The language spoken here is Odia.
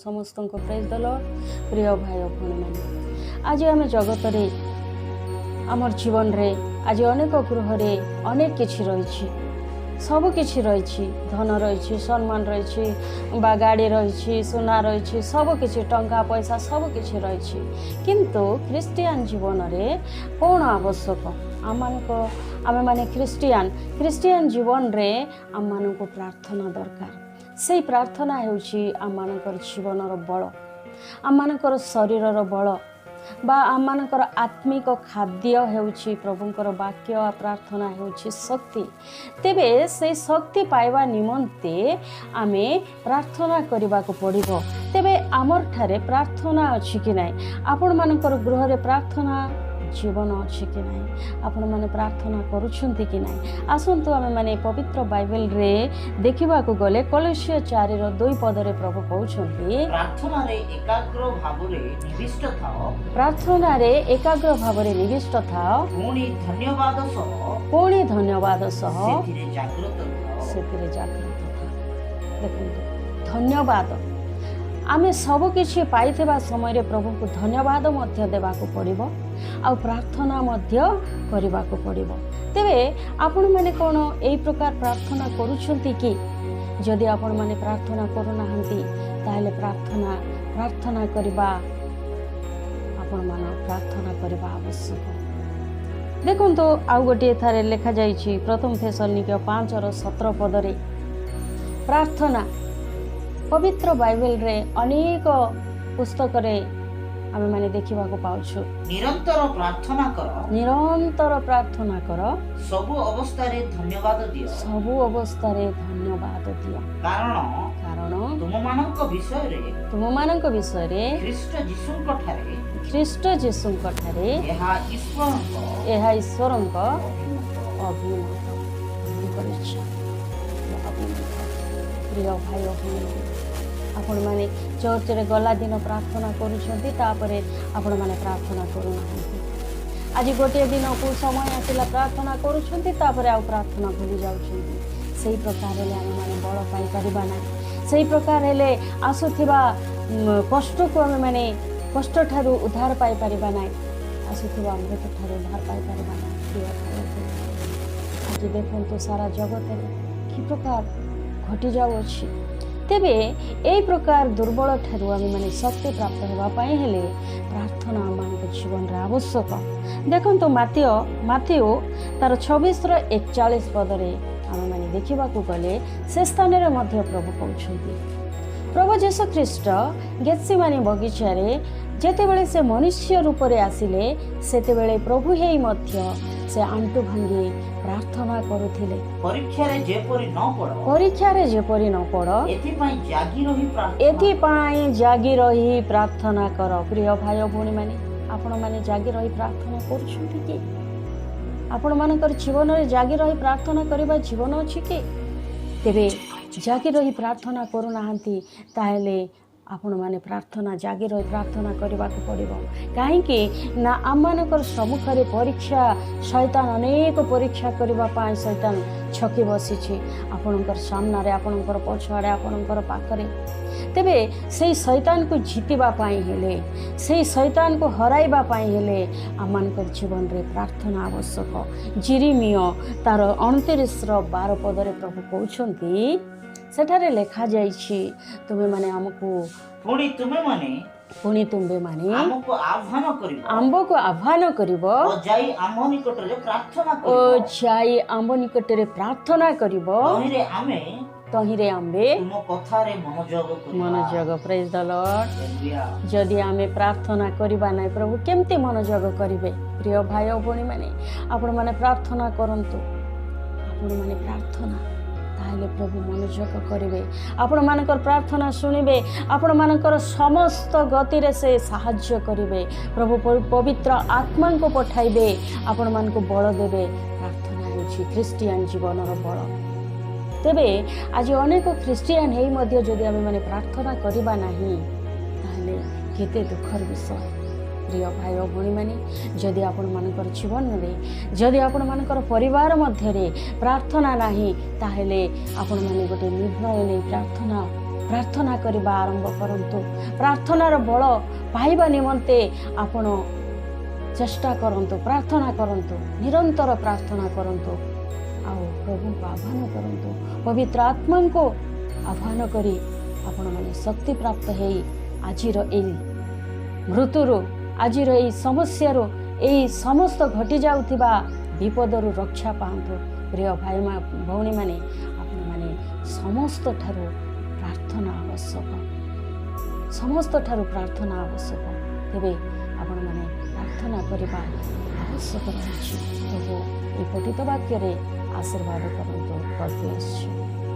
ସମସ୍ତଙ୍କୁ ପ୍ରେଜ୍ ଦ ଲର୍ଡ। ପ୍ରିୟ ଭାଇ ଓ ଭଉଣୀମାନେ, ଆଜି ଆମେ ଜଗତରେ, ଆମର ଜୀବନରେ ଆଜି ଅନେକ ଗୃହରେ ଅନେକ କିଛି ରହିଛି, ସବୁ କିଛି ରହିଛି। ଧନ ରହିଛି, ସମ୍ମାନ ରହିଛି ବା ଗାଡ଼ି ରହିଛି, ସୁନା ରହିଛି, ସବୁ କିଛି, ଟଙ୍କା ପଇସା ସବୁ କିଛି ରହିଛି। କିନ୍ତୁ ଖ୍ରୀଷ୍ଟିଆନ ଜୀବନରେ କ'ଣ ଆବଶ୍ୟକ ଆମମାନଙ୍କ? ଆମେମାନେ ଖ୍ରୀଷ୍ଟିଆନ। ଖ୍ରୀଷ୍ଟିଆନ ଜୀବନରେ ଆମମାନଙ୍କୁ ପ୍ରାର୍ଥନା ଦରକାର। ସେଇ ପ୍ରାର୍ଥନା ହେଉଛି ଆମମାନଙ୍କର ଜୀବନର ବଳ, ଆମମାନଙ୍କର ଶରୀରର ବଳ ବା ଆମମାନଙ୍କର ଆତ୍ମିକ ଖାଦ୍ୟ ହେଉଛି ପ୍ରଭୁଙ୍କର ବାକ୍ୟ। ପ୍ରାର୍ଥନା ହେଉଛି ଶକ୍ତି। ତେବେ ସେଇ ଶକ୍ତି ପାଇବା ନିମନ୍ତେ ଆମେ ପ୍ରାର୍ଥନା କରିବାକୁ ପଡ଼ିବ। ତେବେ ଆମରଠାରେ ପ୍ରାର୍ଥନା ଅଛି କି ନାହିଁ? ଆପଣମାନଙ୍କର ଗୃହରେ ପ୍ରାର୍ଥନା ଜୀବନ ଅଛି କି ନାହିଁ? ଆପଣମାନେ ପ୍ରାର୍ଥନା କରୁଛନ୍ତି କି ନାହିଁ? ଆସନ୍ତୁ, ଆମେମାନେ ପବିତ୍ର ବାଇବେଲରେ ଦେଖିବାକୁ ଗଲେ କଲସୀୟ 4ର 2 ପଦରେ ପ୍ରଭୁ କହୁଛନ୍ତି, ପ୍ରାର୍ଥନାରେ ଏକାଗ୍ର ଭାବରେ ନିବିଷ୍ଟ ଥାଅ। ପ୍ରାର୍ଥନାରେ ଏକାଗ୍ର ଭାବରେ ନିବିଷ୍ଟ ଥାଅ। ପୁଣି ଧନ୍ୟବାଦ ସହ ପୁଣି ଧନ୍ୟବାଦ ସହ ସେଥିରେ ଜାଗ୍ରତ ଥାଅ। ସେଥିରେ ଜାଗ୍ରତ ଥାଅ। ଦେଖନ୍ତୁ, ଧନ୍ୟବାଦ। ଆମେ ସବୁ କିଛି ପାଇଥିବା ସମୟରେ ପ୍ରଭୁଙ୍କୁ ଧନ୍ୟବାଦ ମଧ୍ୟ ଦେବାକୁ ପଡ଼ିବ ଆଉ ପ୍ରାର୍ଥନା ମଧ୍ୟ କରିବାକୁ ପଡ଼ିବ। ତେବେ ଆପଣମାନେ କ'ଣ ଏଇ ପ୍ରକାର ପ୍ରାର୍ଥନା କରୁଛନ୍ତି କି? ଯଦି ଆପଣମାନେ ପ୍ରାର୍ଥନା କରୁନାହାନ୍ତି, ତାହେଲେ ପ୍ରାର୍ଥନା କରିବା, ଆପଣମାନ ପ୍ରାର୍ଥନା କରିବା ଆବଶ୍ୟକ। ଦେଖନ୍ତୁ, ଆଉ ଗୋଟିଏ ଠାରେ ଲେଖାଯାଇଛି, ପ୍ରଥମ ଥେସଲନିକୀୟ 5ର 17 ପଦରେ ପ୍ରାର୍ଥନା। ପବିତ୍ର ବାଇବେଲରେ ଅନେକ ପୁସ୍ତକରେ ଆମେମାନେ ଦେଖିବାକୁ ପାଉଛୁ। ନିରନ୍ତର ପ୍ରାର୍ଥନା କର। ନିରନ୍ତର ପ୍ରାର୍ଥନା କର। ସବୁ ଅବସ୍ଥାରେ ଧନ୍ୟବାଦ ଦିଅ। ସବୁ ଅବସ୍ଥାରେ ଧନ୍ୟବାଦ ଦିଅ। କାରଣ କାରଣ ତୁମମାନଙ୍କ ବିଷୟରେ ତୁମମାନଙ୍କ ବିଷୟରେ ଖ୍ରୀଷ୍ଟ ଯୀଶୁଙ୍କ ଠାରେ ଖ୍ରୀଷ୍ଟ ଯୀଶୁଙ୍କ ଠାରେ ଏହା ଈଶ୍ୱରଙ୍କ ଏହା ଈଶ୍ୱରଙ୍କ ଅଭିମତ। ଅଭିମତ, ପ୍ରଭୁଙ୍କର ଇଚ୍ଛା, ଅଭିମତ। ପ୍ରିୟ ଭାଇ ଓ ଭଉଣୀ, ଆପଣମାନେ ଚର୍ଚ୍ଚରେ ଗଲା ଦିନ ପ୍ରାର୍ଥନା କରୁଛନ୍ତି, ତାପରେ ଆପଣମାନେ ପ୍ରାର୍ଥନା କରୁନାହାନ୍ତି। ଆଜି ଗୋଟିଏ ଦିନକୁ ସମୟ ଆସିଲା, ପ୍ରାର୍ଥନା କରୁଛନ୍ତି, ତାପରେ ଆଉ ପ୍ରାର୍ଥନା ଭୁଲି ଯାଉଛନ୍ତି। ସେଇ ପ୍ରକାର ହେଲେ ଆମେମାନେ ବଳ ପାଇପାରିବା ନାହିଁ। ସେଇ ପ୍ରକାର ହେଲେ ଆସୁଥିବା କଷ୍ଟକୁ ଆମେମାନେ କଷ୍ଟଠାରୁ ଉଦ୍ଧାର ପାଇପାରିବା ନାହିଁ, ଆସୁଥିବା ମୃତ୍ୟୁଠାରୁ ଉଦ୍ଧାର ପାଇପାରିବା ନାହିଁ। ପ୍ରିୟ ଭାଇ ଓ ଭଉଣୀ, ଆଜି ଦେଖନ୍ତୁ, ସାରା ଜଗତରେ କି ପ୍ରକାର ଘଟିଯାଉଅଛି। ତେବେ ଏଇ ପ୍ରକାର ଦୁର୍ବଳ ଠାରୁ ଆମେମାନେ ଶକ୍ତି ପ୍ରାପ୍ତ ହେବା ପାଇଁ ହେଲେ ପ୍ରାର୍ଥନା ଆମମାନଙ୍କ ଜୀବନରେ ଆବଶ୍ୟକ। ଦେଖନ୍ତୁ, ମାଥିଉ ତାର 26ର 41 ପଦରେ ଆମେମାନେ ଦେଖିବାକୁ ଗଲେ ସେ ସ୍ଥାନରେ ମଧ୍ୟ ପ୍ରଭୁ କହୁଛନ୍ତି। ପ୍ରଭୁ ଯୀଶୁ ଖ୍ରୀଷ୍ଟ ଗେତ୍ସିମାନି ବଗିଚାରେ ଯେତେବେଳେ ସେ ମନୁଷ୍ୟ ରୂପରେ ଆସିଲେ, ସେତେବେଳେ ପ୍ରଭୁ ହେଇ ମଧ୍ୟ ସେ ଆଣ୍ଟୁ ଭାଙ୍ଗି ପ୍ରାର୍ଥନା କରୁଥିଲେ। ପରୀକ୍ଷାରେ ଯେପରି ନ ପଡ଼, ପରୀକ୍ଷାରେ ଯେପରି ନ ପଡ଼, ଏଥିପାଇଁ ଜାଗି ରହି ପ୍ରାର୍ଥନା ଏଥିପାଇଁ ଜାଗି ରହି ପ୍ରାର୍ଥନା କର। ପ୍ରିୟ ଭାଇ ଓ ଭଉଣୀମାନେ, ଆପଣମାନେ ଜାଗି ରହି ପ୍ରାର୍ଥନା କରୁଛନ୍ତି କି? ଆପଣମାନଙ୍କର ଜୀବନରେ ଜାଗି ରହି ପ୍ରାର୍ଥନା କରିବା ଜୀବନ ଅଛି କି? ତେବେ ଜାଗି ରହି ପ୍ରାର୍ଥନା କରୁନାହାନ୍ତି, ତାହେଲେ ଆପଣମାନେ ପ୍ରାର୍ଥନା, ଜାଗି ରହି ପ୍ରାର୍ଥନା କରିବାକୁ ପଡ଼ିବ। କାହିଁକି ନା ଆମମାନଙ୍କର ସମ୍ମୁଖରେ ପରୀକ୍ଷା, ଶୈତାନ ଅନେକ ପରୀକ୍ଷା କରିବା ପାଇଁ ଶୈତାନ ଛକି ବସିଛି ଆପଣଙ୍କର ସାମ୍ନାରେ, ଆପଣଙ୍କର ପଛଆଡ଼େ, ଆପଣଙ୍କର ପାଖରେ। ତେବେ ସେଇ ଶୈତାନକୁ ଜିତିବା ପାଇଁ ହେଲେ, ସେଇ ଶୈତାନକୁ ହରାଇବା ପାଇଁ ହେଲେ ଆମମାନଙ୍କର ଜୀବନରେ ପ୍ରାର୍ଥନା ଆବଶ୍ୟକ। ଜିରିମିୟ ତାର 29ର 12 ପଦରେ ପ୍ରଭୁ କହୁଛନ୍ତି, ସେଠାରେ ଲେଖାଯାଇଛି, ତୁମେମାନେ ଆମକୁ ପୁଣି ତୁମେମାନେ ପୁଣି ତୁମ୍ଭେମାନେ ଆମକୁ ଆହ୍ୱାନ କରିବ ଆମ୍ଭକୁ ଆହ୍ୱାନ କରିବ ଓ ଯାଇ ଆମ୍ଭ ନିକଟରେ ପ୍ରାର୍ଥନା ଓ କରିବ। ଯାଇ ଆମ୍ଭ ନିକଟରେ ପ୍ରାର୍ଥନା କରିବ। ତହିଁରେ ଆମେ ତହିଁରେ ଆମ୍ଭେ ତୁମ କଥାରେ ମନୋଯୋଗ କରିବା। ମନୋଯୋଗ। ପ୍ରେଜ୍ ଦ ଲର୍ଡ। ହାଲେଲୁୟା। ଯଦି ଆମେ ପ୍ରାର୍ଥନା କରିବା ନାହିଁ, ପ୍ରଭୁ କେମିତି ମନୋଯୋଗ କରିବେ? ପ୍ରିୟ ଭାଇ ଓ ଭଉଣୀମାନେ, ଆପଣମାନେ ପ୍ରାର୍ଥନା କରନ୍ତୁ। ଆପଣମାନେ ପ୍ରାର୍ଥନା, ତାହେଲେ ପ୍ରଭୁ ମନୋଯୋଗ କରିବେ, ଆପଣମାନଙ୍କର ପ୍ରାର୍ଥନା ଶୁଣିବେ, ଆପଣମାନଙ୍କର ସମସ୍ତ ଗତିରେ ସେ ସାହାଯ୍ୟ କରିବେ। ପ୍ରଭୁ ପବିତ୍ର ଆତ୍ମାଙ୍କୁ ପଠାଇବେ, ଆପଣମାନଙ୍କୁ ବଳ ଦେବେ। ପ୍ରାର୍ଥନା ହେଉଛି ଖ୍ରୀଷ୍ଟିଆନ ଜୀବନର ବଳ। ତେବେ ଆଜି ଅନେକ ଖ୍ରୀଷ୍ଟିଆନ ହେଇ ମଧ୍ୟ ଯଦି ଆମେମାନେ ପ୍ରାର୍ଥନା କରିବା ନାହିଁ, ତାହେଲେ କେତେ ଦୁଃଖର ବିଷୟ। ପ୍ରିୟ ଭାଇ ଓ ଭଉଣୀମାନେ, ଯଦି ଆପଣମାନଙ୍କର ଜୀବନରେ, ଯଦି ଆପଣମାନଙ୍କର ପରିବାର ମଧ୍ୟରେ ପ୍ରାର୍ଥନା ନାହିଁ, ତାହେଲେ ଆପଣମାନେ ଗୋଟେ ନିର୍ଣ୍ଣୟ ନେଇ ପ୍ରାର୍ଥନା ପ୍ରାର୍ଥନା କରିବା ଆରମ୍ଭ କରନ୍ତୁ। ପ୍ରାର୍ଥନାର ବଳ ପାଇବା ନିମନ୍ତେ ଆପଣ ଚେଷ୍ଟା କରନ୍ତୁ, ପ୍ରାର୍ଥନା କରନ୍ତୁ, ନିରନ୍ତର ପ୍ରାର୍ଥନା କରନ୍ତୁ ଆଉ ପ୍ରଭୁଙ୍କୁ ଆହ୍ୱାନ କରନ୍ତୁ। ପବିତ୍ର ଆତ୍ମାଙ୍କୁ ଆହ୍ୱାନ କରି ଆପଣମାନେ ଶକ୍ତି ପ୍ରାପ୍ତ ହେଇ ଆଜିର ଏଇ ମୃତ୍ୟୁରୁ, ଆଜିର ଏଇ ସମସ୍ୟାରୁ, ଏଇ ସମସ୍ତ ଘଟି ଯାଉଥିବା ବିପଦରୁ ରକ୍ଷା ପାଆନ୍ତୁ। ପ୍ରିୟ ଭାଇ ଭଉଣୀମାନେ, ଆପଣମାନେ ସମସ୍ତ ଠାରୁ ପ୍ରାର୍ଥନା ଆବଶ୍ୟକ, ସମସ୍ତ ଠାରୁ ପ୍ରାର୍ଥନା ଆବଶ୍ୟକ। ତେବେ ଆପଣମାନେ ପ୍ରାର୍ଥନା କରିବା ଆବଶ୍ୟକ ରହିଛି। ପ୍ରଭୁ ଏହି ପଠିତ ବାକ୍ୟରେ ଆଶୀର୍ବାଦ କରନ୍ତୁ। God bless you.